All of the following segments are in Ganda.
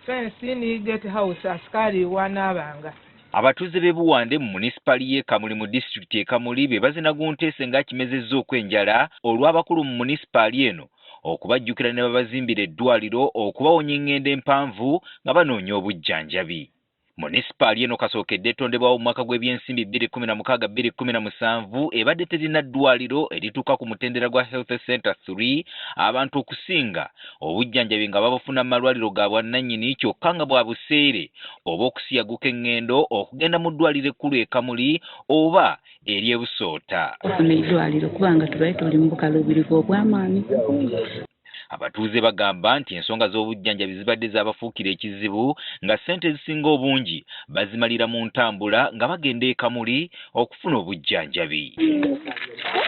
Fence ni gate house asikali wanaabanga. Abatuuze b'e Buwande mu munisipaali y'e Kamuli mu disitulikiti e Kamuli be bazina gunteese ng'akimezezza okw'enjala olw'abakulu mu munisipaali eno okubajjukira ne babazimbira eddwaliro okubawonya eng'endo empanvu nga banoonya obujjanjabi. Munisipaali eno kasookedde etondebwawo mu mwaka gw'ebyensimbi 2016 2017 ebadde terina ddwaliro erituuka ku mutendera gwa Health Center 3, abantu okusinga obujjanjabi nga babufuna mu malwaliro ga bwannannyini kyokka nga bwa buseere oba okusiyaguka eŋŋendo okugenda mu ddwaliro ekkulu e Kamuli oba ery'e Busoota. Okufuna eddwaliro kubanga tubaye tuli mu bukaluubirivu obw'amaanyi. Abatuuze bagamba nti ensonga z'obujjanjabi zibadde zaabafuukira ekizibu nga ssente ezisinga obungi bazimalira mu ntambula nga bagenda e Kamuli okufuna obujjanjabi.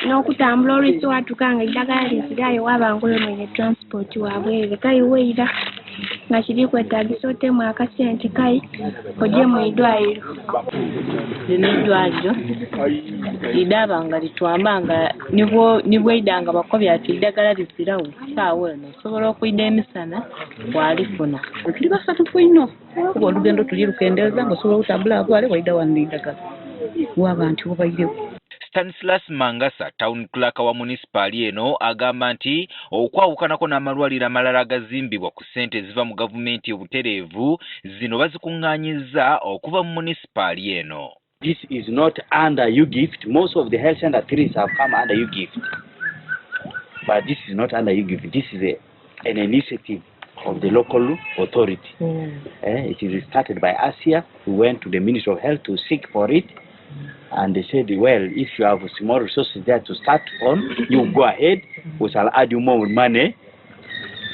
N'okutambula olwisi watuuka nga eddagala lizirayo, waba nga oyo mwene transport wabwerere kayiweira nga kiri kwetagisa otemu akasente kai ojje mu idwaliro. Lino eddwaliro lidaba nga litwamba nga nibwo nga bakobya ati eddagala lizirawo, saawa eno osobola okwida emisana walifuna. Tuli basatufu nnyo kuba olugendo tuli lukendeeza ng'osobola okutambula agwale waida wano n'eddagala waba nti obairewo. Stanislas Mangasa, town clerk wa munisipaali eno, agamba nti okwawukanako n'amalwaliro amalala agazimbibwa ku ssente eziva mu gavumenti obutereevu, zino bazikuŋŋaanyizza okuva mu munisipaali eno. This is not under UGIFT. Most of the health center threes have come under UGIFT. But this is not under UGIFT. This is an initiative of the local authority. It is started by us here. We went to the Ministry of Health to seek for it. And they said, "Well, if you have small resources there to start on, you go ahead. We shall add you more money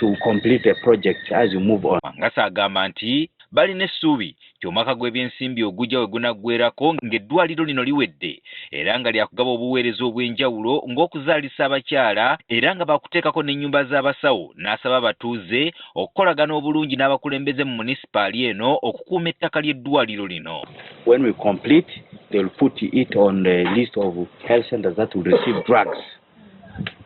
to complete the project as you move on." Mangasa agamba nti balina essuubi nti omwaka gw'ebyensimbi ogujja we gunaggwerako ng'eddwaliro lino liwedde era nga lyakugaba obuweereza obw'enjawulo ng'okuzaalisa abakyala era nga bakuteekako n'ennyumba z'abasawo, n'asaba abatuuze okukolagana obulungi n'abakulembeze mu munisipaali eno okukuuma ettaka ly'eddwaliro lino. When we complete, they will put it on the list of health centers that will receive drugs.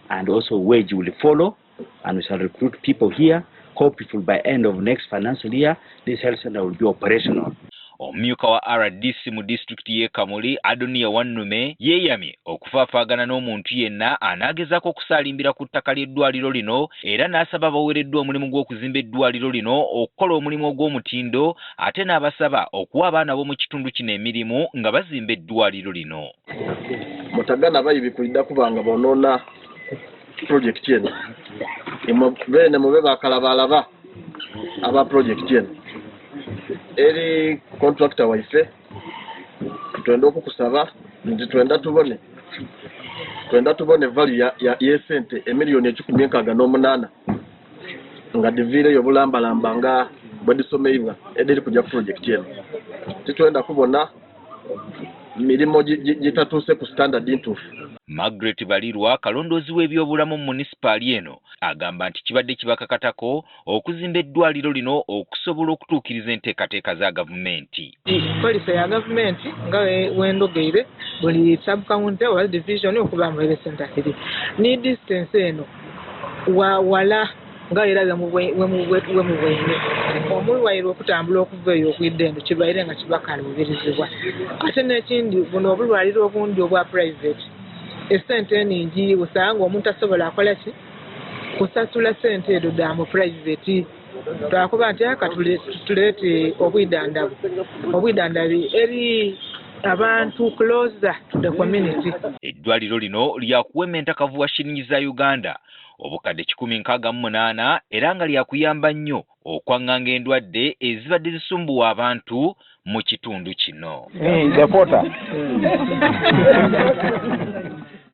And also wage will follow, and we shall recruit people here. Hopefully by end of next financial year, this health center will be operational. Omumyuka wa RDC mu disitulikiti y'e Kamuli, Adonia Wannume, yeeyamye okufaafaagana n'omuntu yenna anaagezaako okusaalimbira ku ttaka ly'eddwaliro lino era n'asaba abaweereddwa omulimu gw'okuzimba eddwaliro lino okukola omulimu ogw'omutindo, ate n'abasaba okuwa abaana b'omu kitundu kino emirimu nga bazimba eddwaliro lino. Mutagana bayibi kulidda kubanga bonoona project eno. Imwe bene mube bakalabalaba aba project eno. Eri contractor waife, twenda okukusaba nti twenda tubone value ya yesente 168,000,000 nga diviireyo obulambalamba nga bwe disomeibwa ediri kujja project eno. Titwenda kubona mirimu gitatuuse ku standard ntuufu. Margaret Balirwa, kalondoozi w'ebyobulamu mu munisipaali eno, agamba nti kibadde kibakakatako okuzimba eddwaliro lino okusobola okutuukiriza enteekateeka za gavumenti. Policy ya gavumenti nga wendogeire buli subcounty oba division okuba mu health center eri ni distance eno wala nga era wemubwene omulwaire okutambula okuva eyo okwidda eno kibaire nga kibakaluubirizibwa. Ate n'ekindi, buno obulwaliro obundi obwa private esente eningi, osanga omuntu asobola akola ki kusasula sente edo dda mu private. Twakuba nti aka tuleete obwidandabo eri abantu closer to the community. Eddwaliro lino lyakuwema entakavu wa shilingi za Uganda 168,000 era nga lyakuyamba nnyo okwaŋŋanga endwadde ezibadde zisumbuwa abantu mu kitundu kino. The porter.